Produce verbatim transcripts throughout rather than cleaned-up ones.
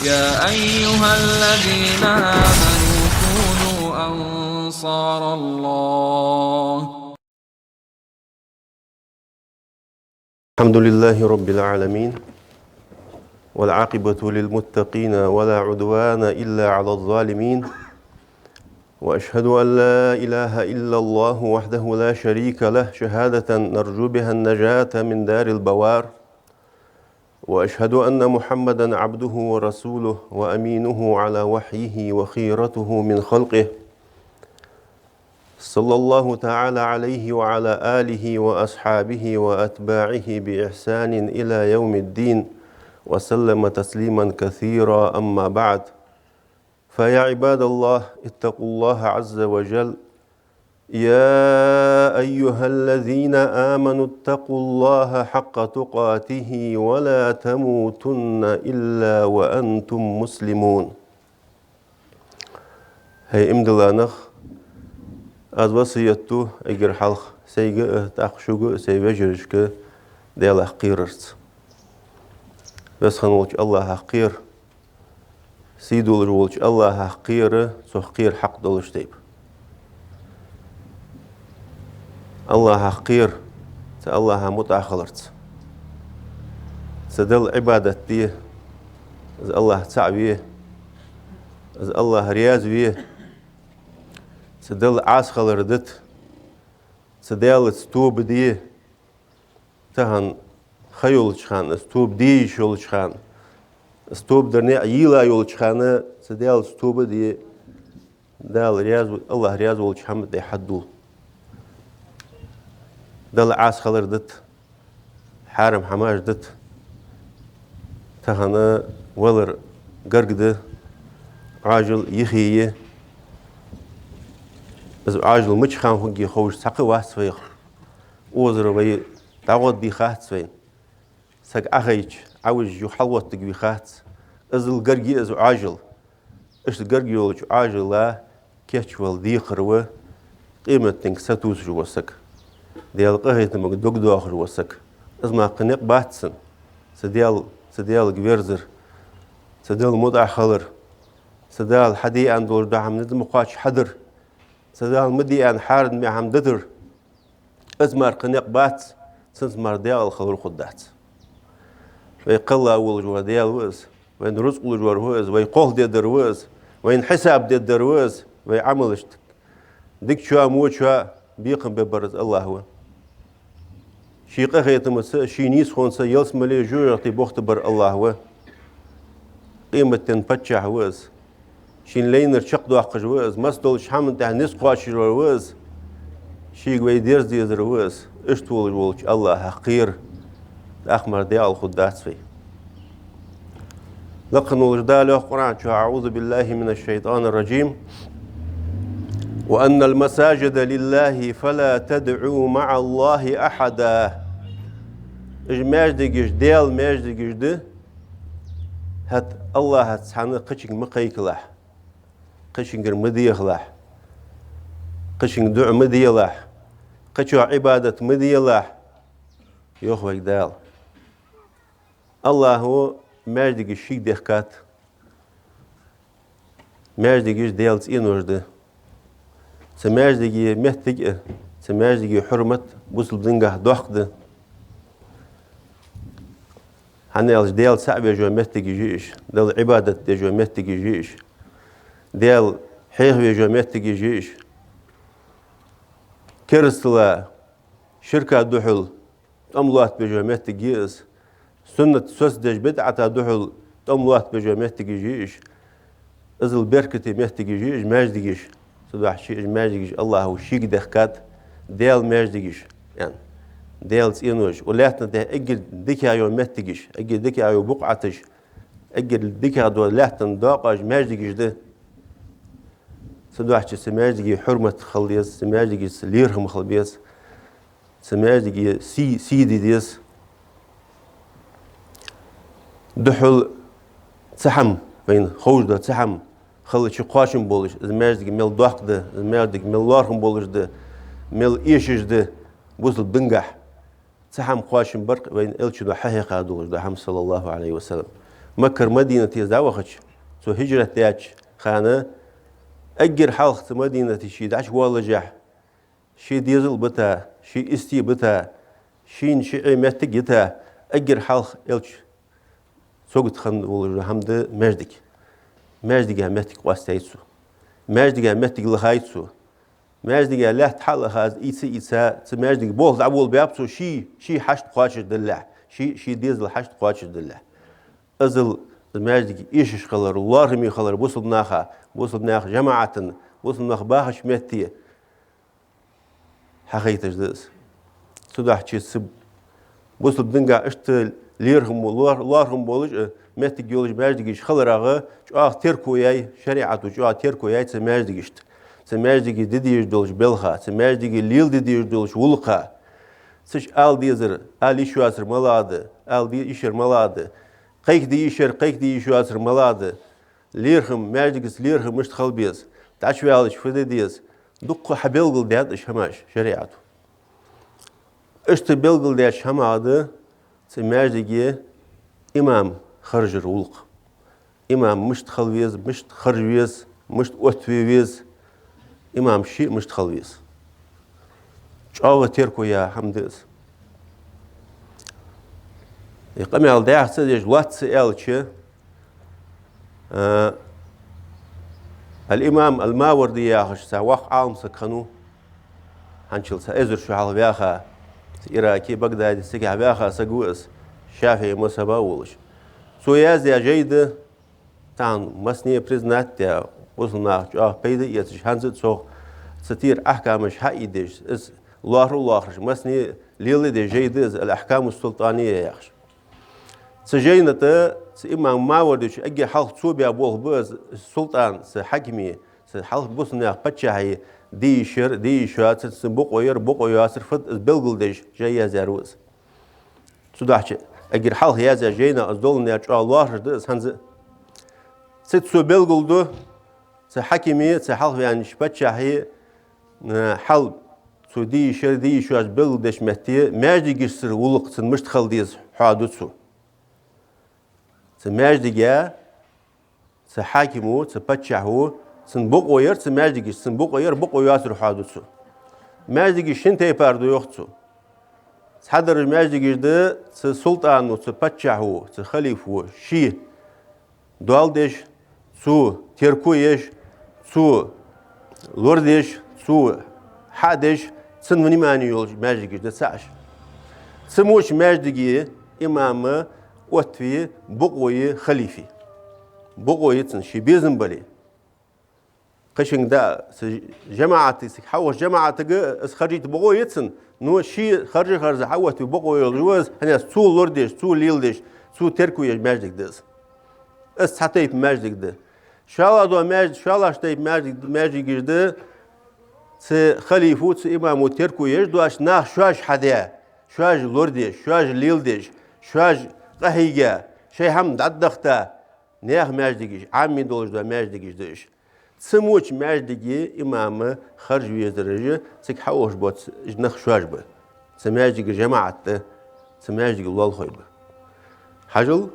يا أيها الذين آمنوا كونوا أنصار الله. الحمد لله رب العالمين، والعاقبة للمتقين، ولا عدوان إلا على الظالمين، وأشهد أن لا إله إلا الله وحده لا شريك له، شهادة نرجو بها النجاة من دار البوار، وأشهد أن محمدا عبده ورسوله وأمينه على وحيه وخيرته من خلقه، صلى الله تعالى عليه وعلى آله وأصحابه وأتباعه بإحسان إلى يوم الدين، وسلم تسليما كثيرا، أما بعد. فيا عباد الله، اتقوا الله عز وجل. يا أيها الذين آمنوا اتقوا الله حق تقاته ولا تموتن إلا وأنتم مسلمون. ХӀай иман дилла нах, аз васкет ду эггара хьалха сайга а, тӀаккха шуга а, сай вежарашка Даьлах кхерарца. Веза хинна волча АллахӀах кхера, сий долаш волча АллахӀах кхера, Цох кхера хьакъ долаш тайпа. АллахӀах кхера, цу АллахӀа мутӀахьа хиларца. Цу Даьла Ӏибадат де, из АллахӀ цаӀ ве, из АллахӀ раьза ве, цу Даьла Ӏаса хилар дита, цу Даьлаца тоба де, тахан ха йолча хана, из тоба де йиш йолча хана, из тоба дар наӀар йийла йолча хана, цу Даьлаца тоба де, Дала раьза, АллахӀ раьза волча хӀаман тӀа хьадувла. Даьла Ӏаса хилар дита, хьарам хӀамаш дита. Тахан валар гарга да, Ӏоажал йихи я. Из Ӏоажал мича хана хургья ховш цхьаккха вац вайх. Озар вай дӀагӀоргда хац вайна. Саг Ӏохайча, Ӏовижа юха хьалгӀоттаргвий хац. Иззал гарга я из Ӏоажал. Иштта гарга йолча Ӏоажала кийчвала декхар ва къематдийнга сатувсаш вола саг, Даьла къахетамга дог доахаш вола саг. Из мара кхы никъ бац цун. Цу Даьла, цу Даьлага верзар, цу Даьла мутӀахьа хилар, цу Дала хьаде аьнна долаш дола хӀама низ ма кхоачча хьадар, цу Дала ма де аьнна хьарам даь хӀама дитар. Из мара кхы никъ бац, цунца мара декъала хилар хургдац. Вай кхелла волаш вола Даьла ва из, вайна рузкъа луш вар ва из, вай кхалхадергдар ва из, вайна хьисап дергдар ва из, вай Ӏамалашта дикачоа, вочоа бекхам бергбар из АллахӀ ва. Ший къахетамца, ший нийсхонца ялсмале, жожагӀате бохийтаргбар АллахӀ ва. Къематден паччахь ва из. Шийна лайнар чакхдоаккхаш ва из, массадолча хӀаман тӀа низ кхоачаш вар ва из. Шийга вай дерза дезар ва из. Иштта волаш волча АллахӀах кхера, тӀаккха мара декъала хургдац вай. Лакха волча Дала йоах Къуръан чу: أعوذ بالله من الشيطان الرجيم. وأن المساجد لله فلا تدعوا مع الله أحدا. Уж маьждигаш Даьла маьждигаш да, хӀаьта АллахӀаца цхьана кхычунга ма кхайкалахь, кхычунгара ма дехалахь, кхычунга дуӀа ма делахь, кхычоа Ӏибадат ма делахь, йоах вайга Дала. АллахӀа маьждигаш шийга дехкад. Маьждигаш Даьла цӀенош да. Цу маьждига моттиг а, цу маьждига хьурмат бусалба дингахь доккха да. ХӀана аьлча Даьла цаӀ веш йола моттигаш я уж, Даьла Ӏибадат деш йола моттигаш я уж, Даьла хьехавеш йола моттигаш я уж. Керастала, ширка духьал тӀом лоаттабеш йола моттиг я из. Суннат соцадеш, бидӀата духьал тӀом лоаттабеш йола моттигаш я уж. Иззал беркате моттигаш я уж маьждигаш. Цудухьа уж маьждигаш АллахӀа шийга дехкад, Даьла маьждигаш, яӀни Даьла цӀенош. Укх лаьттан тӀа эггара дикагӀа йола моттигаш, эггара дикагӀа йола букъаташ, эггара дикагӀа дола лаьттан доакъош маьждигаш да. Цудухьа цу маьждига хьурмат хила деза, цу маьждига лерхӀам хила беза, цу маьждига сий, сий де деза. Духьал цхьа хӀама, вайна ховш дола цхьа хӀама хилча кхоачам болаш, из маьждиг мел доккха да, из маьждиг мел лоархӀам болаш да, мел эшаш да бусалба дингахь. Цхьа хӀама кхоачам бар-кх вайна Элчано хьахьекха долаш дола хӀама, صلى الله عليه وسلم. Маккара Мадинате из дӀавахача, цо хӀижрат даьча хана, эггара хьалха цу Мадинате ше дӀачувоаллашехь, ший дезал бита, ший истий бита, шийна ши Ӏе моттиг йита, эггара хьалха Элча сагота хинна волаш хӀама да маьждиг. Маьждига моттиг къоастаяьй цо. Маьждига моттиг лахай цо. Маьждига лаьтта хьалаха из ийца-ийца, цу маьждига болх дӀаболабаьб цо, ший, ший хьашт кхоачашдалехь, ший, ший дезал хьашт кхоачашдалехь. Иззал маьждиг эшаш хилар, лоархӀаме хилар бусалба наха, бусалба наьха жамаӀата, бусалба нах бахача метте хьахайташ да из. Цудухьа цу бусалба динагахь иштта лерхӀам, лоар-, лоархӀам болаш а, моттиг йолаш маьждигаш хиларах чӀоагӀа терко яьй, шариӀато чӀоагӀа терко яьй цу маьждигашта. Цу маьждиге де дезаш долча балха, цу маьждиге леладе дезаш долча гӀулакха. Цу чу ала дезар, ала йиш йоацар малагӀа да, ала де йиш яр малагӀа да, кхайкаде йиш яр, кхайкаде йиш йоацар малагӀа да, лерхӀам, маьждигаца лерхӀам мишта хила беза, дӀачуваьлча фу де деза, дукха хьабелгалдаьд уж хӀамаш шариӀато. Иштта белгалдаьча хӀамах да цу маьждиге имам хержара гӀулакх. Имам мишта хила веза, мишта хержа веза, мишта оттаве веза, имам ше мишта хила веза. ЧӀоагӀа терко яь хӀама да из. Из къамаьл дӀаьха ца деш, лоацца аьлча, а, ал-Имам ал-Маварди яхаш цхьа воккха Ӏалам саг хиннав, хӀанзчул цхьа эзар шу хьалха ваьха, цу Ираке, Багдаде, цигахь ваьха саг ва из, ШафиӀий мазхӀаба волаш. Цо яздаь жай да, тахан массане признать даь, бусалба наха чӀоагӀа пайда эцаш, хӀанз а цох цу тӀера ахькамаш хьаийдеш, из лоархӀа а лоархӀаш, массане леладеш жай да из, «Ал-Ахькаму Султания» яхаш. Цу жайна тӀа цу имам Мавардечо эггара хьалха цо баь болх ба из, султӀан, цу хьакима, цу хьалха бусалба наьха паччахьа де йиш яр, де йиш йоацар, цун бокъо яр, бокъо йоацар, фуд из белгалдеш жай яздаьр ва из. Цудухьа эггара хьалха яздаь жайнах из доландаь чӀоагӀа лоархӀаш да из хӀанз а. Цига цо белгалду цу хьакима, цу хьалха ваьннача паччахьа, э, хьал, цо де йиш яр, де йиш йоацар белгалдеча метте, маьждигашцара гӀулакх цун мишта хила деза хьоаду цо. Цу маьждига цу хьакимо, цу паччахьо, цун бокъо яр цу маьждигашца, цун бокъо яр, бокъо йоацар хьоаду цо. Маьждигаш шин тайпара да йоах цо. Цхьадараш маьждигаш да цу султӀано, цу паччахьо, цу халифо ше доал деш, цо терко еш, цо лорадеш, цо хьадеш, цун внимани йолаш маьждигаш да цаӀаш. Цу моча маьждиге имам оттаве бокъо я халифе. Бокъо я цун, ше безам бале. Кхычунга да, цу жамаӀатага, цига хьавоагӀача жамаӀатага из хержийта бокъо я цун, но ше хержа-хержа хьаоттаве бокъо йолаш ва из, хӀана аьлча цо лорадеш, цо леладеш, цо терко еш маьждиг да из. Из цхьа тайпа маьждиг да. ШоллагӀа дола маьждиг, шоллагӀча тайпа маьждиг, маьждигаш да цу халифо, цу имамо терко еш доацаш, нах шоаш хьадаь, шоаш лорадеш, шоаш леладеш, шоаш къахьийга, шоай хӀама дӀадахийта, наьха маьждигаш, Ӏамми долаш дола маьждигаш да уж. Цу моча маьждиге имам хержа везараш цига хьаоалаш боаца нах шоаш ба. Цу маьждига жамаӀат да, цу маьждига лоалахой ба. Хьажал,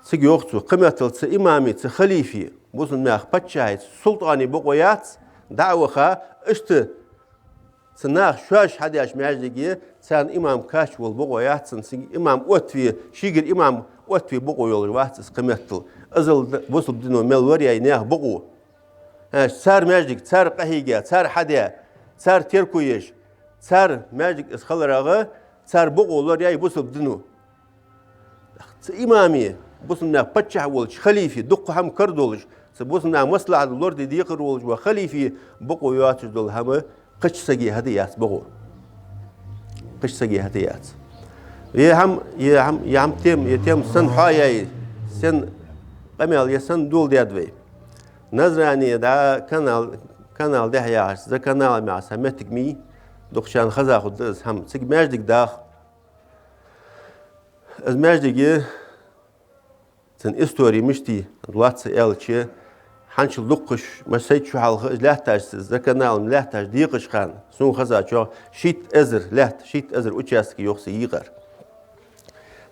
цига йоах цо, кхыметтел цу имама, цу халифа, бусалба наьха паччахьа, цу султӀана бокъо яц, дӀа а ваха, иштта цу наха шоаш хьадаьча маьждиге царна имам кхача вала бокъо яц цунна, цига имам оттаве, шийгара имам оттаве бокъо йолаш вац из кхыметтел. Иззал д-, бусалба дино мел варъяьй наьха бокъо. ХӀанз цар маьждиг, цар къахьийга, цар хьадаь, цар терко еш, цар маьждиг из хиларах, цар бокъо лораяьй бусалба дино. Цу имама, бусалба наьха паччахь волча халифа, дукха хӀама кара долаш, цу бусалба наьха маслахьат лораде декхар волаш вола халифа бокъо йоацаш дола хӀама кхыча сага хьаде яц бокъо. Кхыча сага хьаде яц. Е хӀама, е хӀама, е хӀама тема, е тема сенна хьоаяьй, сенна къамаьл, е сенна доладаьд вай. Назране да канал, канал дехьа яхаш, за канал мягӀа са меттиг мий, дукхачарна хеза хургда из хӀама. Цига маьждиг дах. Из маьждиге цун истори мишта я, лоацца аьлча, хьанчул дукхаш, ма сайта шу хьалха, из лаьтташ, за каналам лаьтташ декъача хана, сона хезачох, шийтта эзар лаьтта, шийтта эзар участок йоах са йийкъар.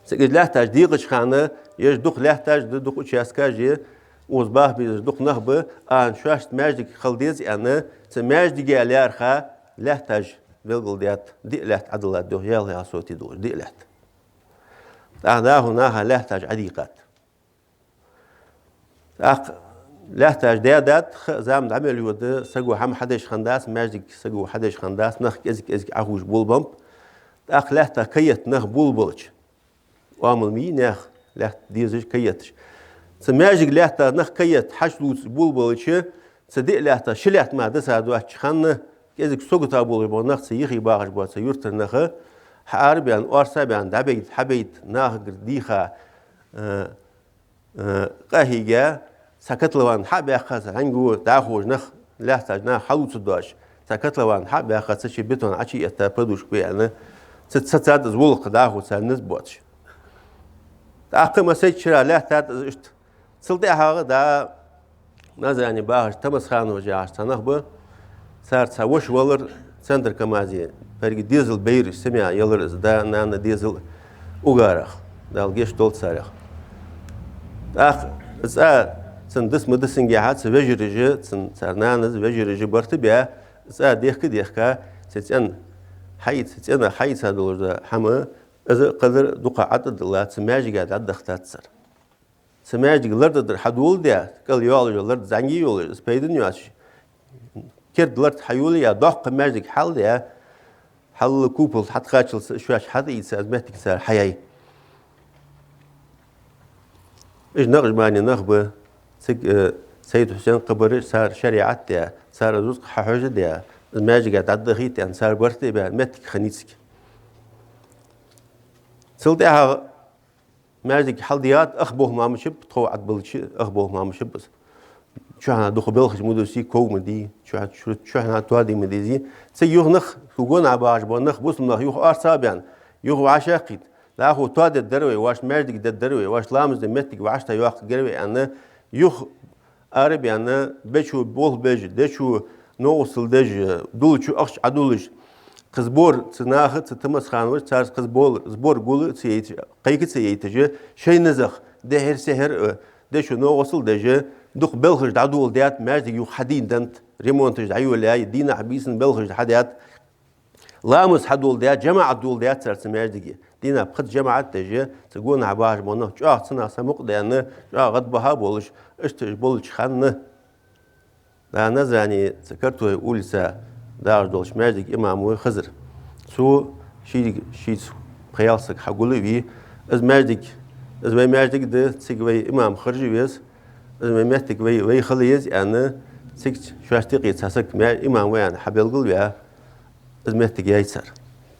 Цига из лаьтташ декъача хана, Еш дукха лаьтташ да, дукха участкаш я, укхаза баха безаш дукха нах ба, а шоашта маьждиг хила деза аьнна, цу маьждига лаьрхӀа лаьтташ белгалдаьд, диъ лаьтта Ӏадиллад, духьа ял-ял соти долаш, диъ лаьтта. ТӀаккха дӀахо наха лаьтташ Ӏадийкъад. ТӀаккха лаьтташ даьдад, ха-, зама дӀа мел йода, саго хӀама хьадеш хиннадац, маьждиг саго хьадеш хиннадац, нах кӀезиг-кӀезиг Ӏохувш болабеннаб. ТӀаккха лаьттах каетта нах болабелча, оамал ма йий наьха, лаьтта дезаш, каетташ. Цу маьждига лаьттах нах каетта хьачулувцаш болабелча, цу диъ лаьттах ши лаьтта мара дисса доацача хана, кӀезиг сагота болаш бола нах, цу юхе бахаш бола цу юртара нах, хьаарабаьнна, орцабаьнна, дӀабайта, хьабайта, нахагара дийха, э, э, къахьийга, цхьа котлован хьа а баьккха, цхьа хьанга дӀахо уж нах, лаьтташ наха хьалувца доацаш, цхьа котлован хьа а баьккха, цу чу бетон Ӏочуэтта, подушка бе аьнна, цу, цу цад из гӀулакх дӀахо царна низ боацаш. ТӀаккха массайча шера лаьттад из иштта. Цул тӀехьагӀа да Назране бахаш Тамасхановаш яхаш цхьа нах ба. Цар цхьа воша валар центр КамАЗе, перги дезал бер, семья ялар из, да, нана, дезал угарах. Дала гешт долда царех. ТӀаккха цкъа цун дас ма диссинге хьа, цу вежараша, цун, цар нанас вежараша барт баь, цкъа дехка-дехка, цу цӀен хьаийца, цӀенах хьаийца долаш да хӀама, из кхадар дукха ӀотӀадилла, цу маьждига дӀадахийтад цар. Цу маьждига лард дар хьадоладаь, кӀал йоаллаш лард, зӀамига йолаш, из пайдана йоацаш, керда лард хьайолаяь, доккха маьждиг хьалдаь, хьал купол хьатӀакхаччалца шоаш хьатӀаийца, из моттиг цар хьаяьй. Уж Накъшбане нах ба, цига, э, Сайд-Хьусен, кхыбараш, цар шариӀат даь, цар рузкъа хьахьожадаь, из маьждига дӀадахийта аьнна, цар барт баь моттиг хиннай цига. Цул тӀехьагӀа маьждиг хьалдиад, ах болх ма баьб, тхов Ӏобиллача, ах болх ма баьб из. Чухьнахьа дукха белхаш ма дусий, ков ма дий, чухьа-, чу-, чухьнахьа тоаде ма дезий. Цига юха нах, цу гонахьа бахаш бола нах, бусалба нах юха орцабаьнна, юха вӀашагӀкхийтта. ДӀахо тоадергдар вай, вӀаший маьждиг дергдар вай, вӀаший ламаз де моттиг вӀаштӀехьайоаккхаргьяр вай аьнна, юха арабаьнна, бечо болх беш, дечо новкъостал деш, дуллачо ахча Ӏодуллаш, кхы сбор, цу наха, цу Тамасхановаша, цар кхы сбор, сбор гул ца яйташ, кхайка ца яйташ, шоай низах, дехьара-сехьара, э, дечо новкъостал деш, дукха белхаш дӀадоладаьд, маьждиг юха хьадийнад, ремонташ дӀайолаяьй, дийнахьа-бийсанна белхаш хьадаьд. Ламаз хьадоладаьд, жамаӀат доладаьд цар цу маьждиге. Дийнахьа-пхезза жамаӀат деш, цу гонахьа бахаш бола нах чӀоагӀа цу наха самукъадаьнна, чӀоагӀа гӀадбаха болаш, иштта уж болча хана, да, Назране, цу Картой улица дагӀаш долча маьждига имам ва Хизар. Цо шийга, шийца пхи-ялх саг хьагулвий, из маьждиг, из вай маьждиг да, цига вай имам хержа веза, из вай моттиг вай, вай хила еза аьнна, цига шоашта юкъе цхьа саг ма-, имам ва аьнна хьабелгалваь, из моттиг яьй цар.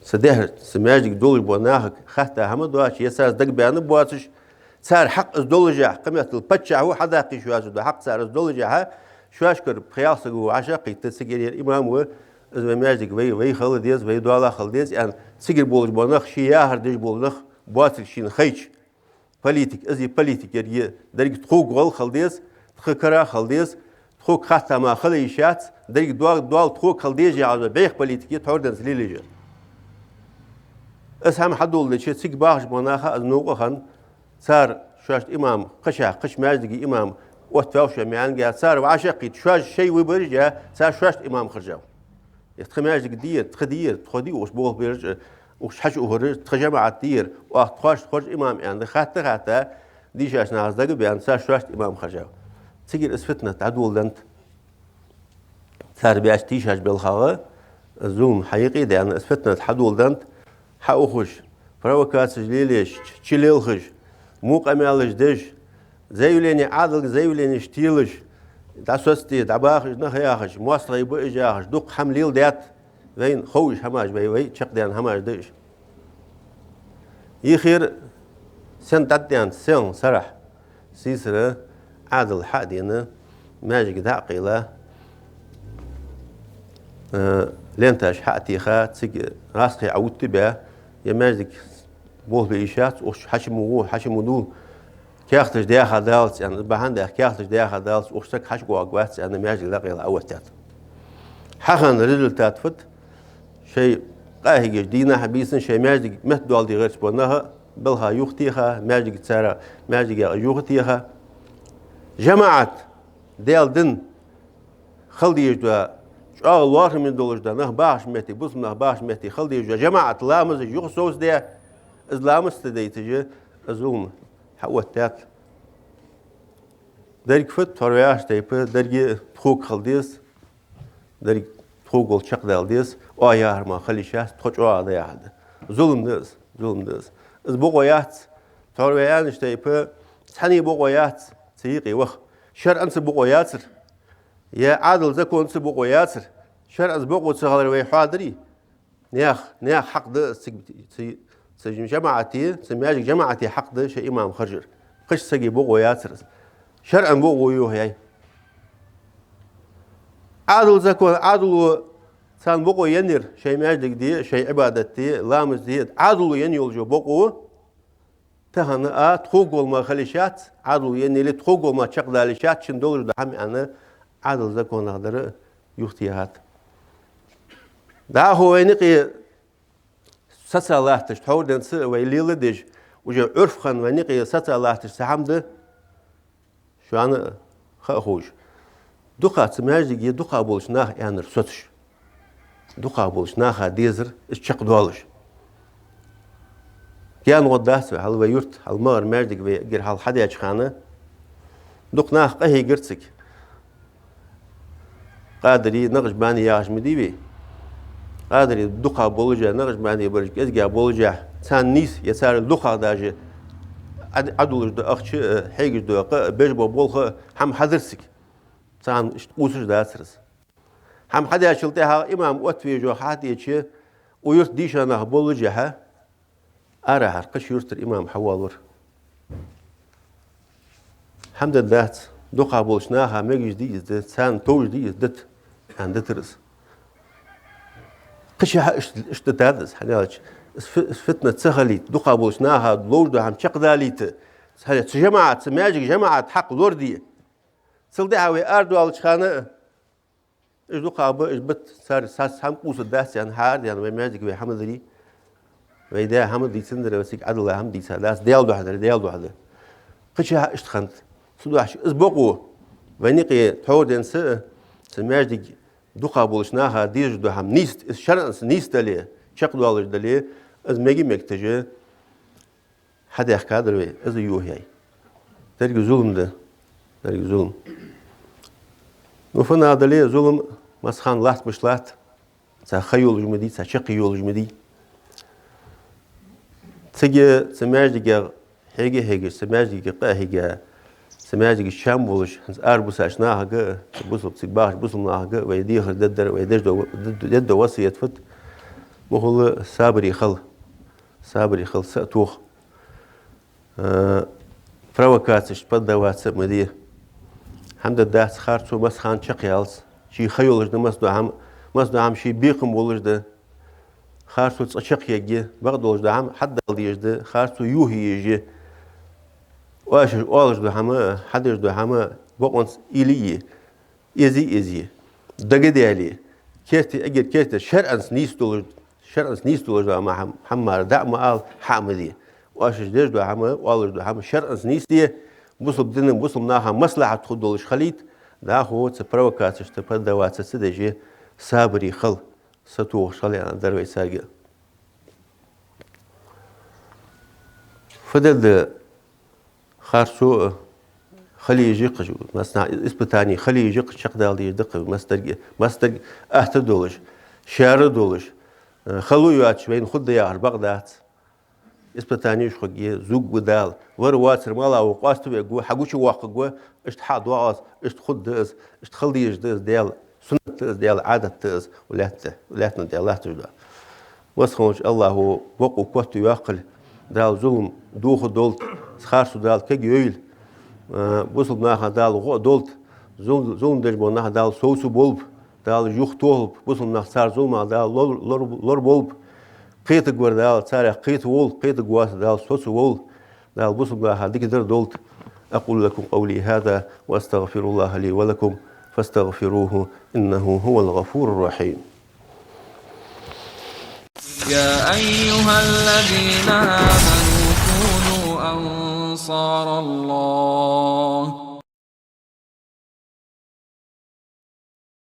Цу дехьара, цу маьждига долаш бола нахага хатта хӀама доацаш, е царца дагабаьнна боацаш, цар хьакъ из доллашехь, кхыметтел паччахьо хьадаккха йиш йоацаш дола хьакъ цар из доллашехь, шоашкара пхи-ялх саго вӀашагӀкхийтта, цигара ер имам ва, из вай маьждиг вай, вай хила деза, вай доалахьа хила деза аьнна, цигара болаш бола нах, ший яхар деш бола нах боацилга шийна хайча, политик, из политик, еррига деррига тхога гӀолла хила деза, тха кара хила деза, тхога хатта мара хила йиш яц, деррига доал-, доал тхога хила деза яхаш, бӀеха политик я тхьовра денз лелаеш. Из хӀама хьадоладича, цига бахаш бола наха из новкъа хинна, цар шоашта имам, кхыча, кхыча маьждига имам оттаваьв шоай маьӀанга, цар вӀашагӀкхийтта, шоаш шоай выбораш яь, цар шоашта имам хержав. Е тха маьждиг дий ер, тха дий ер, тхо дий укх чу болх бераш, укх чу хьачуухараш, тха жамаӀат дий ер, оаха тхоашта хоржа имам аьнна, хатта-хатта, дийшача нахаца дагабаьнна, цар шоашта имам хержав. Цигара из фитнат дӀадоладаьд. Цар баьча тийшача балхагӀа, зулам хьаюкъедаьнна, из фитнат хьадоладаьд, хьаухаш, провокацеш лелаеш, чулелхаш, во къамаьлаш деш, заявлени, Ӏаьдалга заявленеш телаш, дӀасоцаде, дӀабахаш нах яхаш, моастагӀий ба уж яхаш, дукха хӀама леладаьд, вайна ховш хӀамаш, вай, вай чакхдаьнна хӀамаш да уж. Ихир сен дӀадаьнна, сен сарахь, сийсара Ӏаьдал хьа а дена, маьждиг дӀа а кхийла, э, ленташ хьа а теха, цига гӀазкхий Ӏоувттабаь, е маьждиг болх бе йиш яц, укх чу хьача ма гӀо, хьача ма дул, каьхаташ даьха далац аьнна, бахьан даьха каьхаташ даьха далац, укх чу саг хьачугӀоргвац аьнна, маьждиг дӀакхийла Ӏооттадаьд. Хьахинна результат фуд? Шоай къахьегаш дийнахьа-бийсанна шоай маьждига меттадоаладе гӀерташ бола нах балха юхатеха, маьждиге цар, маьждиге юхатеха. ЖамаӀат, Даьла дин хила дезаш да, чӀоагӀа лоархӀаме долаш да, нах бахача метте, бусалба нах бахача метте хила дезаш да, жамаӀат ламазаш юха совцаде, из ламаз ца дайташ, из зулам хьаоттадаьд. Деррига фу да, тхьовра вай яхача тайпара, деррига тхога хила деза, деррига тхога волча чакхдала деза, оаха яхар мара хила йиш яц, тхо чӀоагӀа да яхар да. Зулам да из, зулам да из. Из бокъо яц, тхьовра вай аьннача тайпара, цхьанне бокъо яц цу юкъе ваха. ШарӀаца бокъо яцар, е Ӏаьдала законаца бокъо яцар. ШарӀаца бокъо ца хилар вай хьоадарий? Наьха, наьха хьакъ да из цига, цу, цу жамаӀата, цу маьждига жамаӀата хьакъ да шоай имам хержар. Кхыча сага бокъо яцар из. ШарӀан бокъо йоах вай. Ӏаьдала закон, Ӏаьдало царна бокъо еннаяр, шоай маьждиг де, шоай Ӏибадат де, ламаз де, Ӏаьдало енна йолаш йола бокъо, тахан а тхога вола мара хила йиш яц, Ӏаьдало енна яле, тхога вола мара чакхдала йиш яц, шун долаш да хӀама аьнна, Ӏаьдала законах дар юхатехад. ДӀахо вайна юкъе саца латташ, тхьовра денз вай леладеш, уже Ӏурф хинна вайна юкъе саца латташ цхьа хӀама да, шоана а ха а ховш. Дукха цу маьждиге дукха болча наха аьннар соцаш. Дукха болча наха дезар из чакхдоалаш. Гаьна гӀо дац вай, хьал вай юрта, хьал магӀар маьждиг вай эггара хьалха хьадаьча хана, дукха нах къахьийгар цига. Къадарий, накъшбандий яхаш ма дий вай. Къадарий дукха болаш а, накъшбандий бараш кӀезига болаш а, царна нийса, е царел дукха даже Ӏа-, Ӏадулаш да ахча а, хьегаш да къа а, беш бола болх а, хӀама хьадар цига. Царна иштта къувсаш дацар из. ХӀама хьадаьчул тӀехьагӀа имам оттавеш хьатӀаэцача, укх юрта дийша нах болаш а, арахьара кхыча юртара имам хьавоалавир. ХӀама да дац, дукха болча наха мегаш дий из да, царна товш дий из дита, аьнна дитар из. Кхычахьа иштта, иштта дитад из, хӀана аьлча, из фи-, из фитнат ца хилийта, дукха болча наха ловш дола хӀама чакхдалийта, цу, цу жамаӀат, цу маьждига жамаӀата хьакъ лораде. Цул тӀехьагӀа вай арадоалача хана а, уж дукха ба, уж бита, цар, царца хӀама къувсаргдац аьнна, хьаарадаьнна вай маьждиге вай хӀама дарий. Вай даь хӀама дийцандаь, вай цига Ӏадала хӀама дийцадац, Даьла духьа дар, Даьла духьа да. Кхычахьа иштта хиннад. Цудухьа из бокъо вайна юкъе тхьовра денз, цу маьждиге дукха болча наха дезаш дола хӀама нийса, из шарӀаца нийса дале, чакхдоалаш дале, из мега-мегаш хьадаьхкадар вай, из а йоах вай. Деррига зулам да, деррига зулам. Ну, фу нах дале а, зулам массахана латташ латт, цхьа ха йолаш ма дий, цхьа чаккхе йолаш ма дий. Цига, цу маьждига хьега а хьегаш, цу маьждига къа а хьега, цу маьждига чам болаш, хӀанз арабусача нахага, цу бусалба, цига бахача бусалба нахага вай дехар дергдар, вай деш дола, дергдола васкет фуд? Ма хулла, сабаре хила. Сабаре хила, са а тоха. Э, провокацешта поддаваться а ма де. ХӀама да дац, харцо массахана чакхъялац. Ший ха йолаш да массадола хӀама, массадола хӀама ший бекхам болаш да. Харцо цкъа чакхъергья, бакъдолаш дола хӀама хьадала дезаш да, харцо юхаеза. Оаш оалаш дола хӀама, хьадеш дола хӀама бокъонца уйла е, эзе а эзе, дага а даьле, керте, эггара керте, шарӀаца нийса долаш, шарӀаца нийса долаш дола хӀама, хӀама мара дӀа а ма ала, хьа а ма де. Оаш деш дола хӀама, оалаш дола хӀама шарӀаца нийса де, бусалба дина, бусалба наха маслахьат хургдолаш хилийта, дӀахо цу провокацешта поддаваться ца деш, сабаре хила, сатохаш хила аьнна дар вай царга. Фу дергда, харцо а хила еза-кх, массанахьа испытани хила еза-кх, чакхдала дезаш да-кх, массадарга, массадарга атта долаш, шаьра долаш, э, хало йоацаш вайна хургда яхаш бакъ дац. Испытанеш хургья, зувргва Дала. Вар воацар мала ва, къоаставергва, хьагучавоаккхаргва, иштта хьа а доагӀа из, иштта хургда из, иштта хила дезаш да из Даьла суннат да из, Даьла Ӏадат да из, укх лаьтта, укх лаьтта тӀа латташ да. Веза хиннача АллахӀа бокъо котта йоаккхалда, Дала зулам дохадолда, харцо Дала кегйойла, э, бусалба наха Дала гӀо а долда, зул-, зулам деш бола нах Дала совцаболба, Дала юхатохалба, бусалба нах цар зуламах Дала лор-, лор-, лораболба, кхетаргвар Дала царех кхетаволва, кхетаргвоацар Дала соцаволва, Дала бусалба наха дикадар долда. أقول لكم قولي هذا وأستغفر الله لي ولكم فاستغفروه إنه هو الغفور الرحيم. يا أيها الذين آمنوا أنصار الله.